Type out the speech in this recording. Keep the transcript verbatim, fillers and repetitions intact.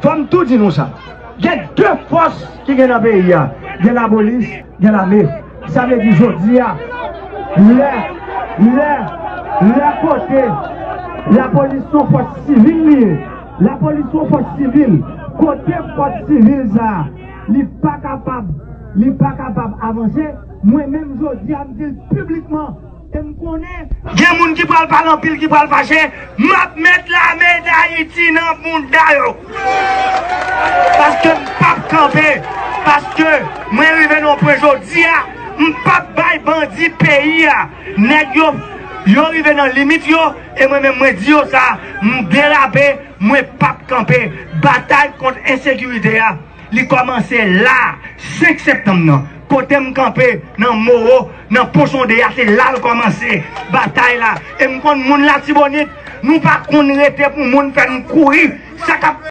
Fò m tou di nou sa. Gen de fòs ki gen nan peyi a. Gen lapolis, gen lame. Sa vle di jodi a, lè, lè, lè kote lapolis se yon fòs sivil li ye. Lapolis se yon fòs sivil. Kote fòs sivil sa a, li pa kapab, li pa kapab avanse, mwen menm jodi a, m di l piblikman, e m konnen gen moun ki pral pale anpil, ki pral fache, m ap met lame Dayiti nan bounda yo. Paske m p ap kanpe. Paske mwen rive nan yon pwen jodi a, m p ap bay bandi peyi a. Nèg yo, yo rive nan limit yo, e mwen menm mwen di yo sa, m derape, mwen p ap kanpe. Batay kont ensekirite a, li kòmanse la, senk septanm nan. Kote m kanpe, nan Moro, nan Pon Sonde a, se la l kòmanse, batay la. E m konn moun Latibonit, nou pa konn rete pou moun fè n kouri. Sa k ap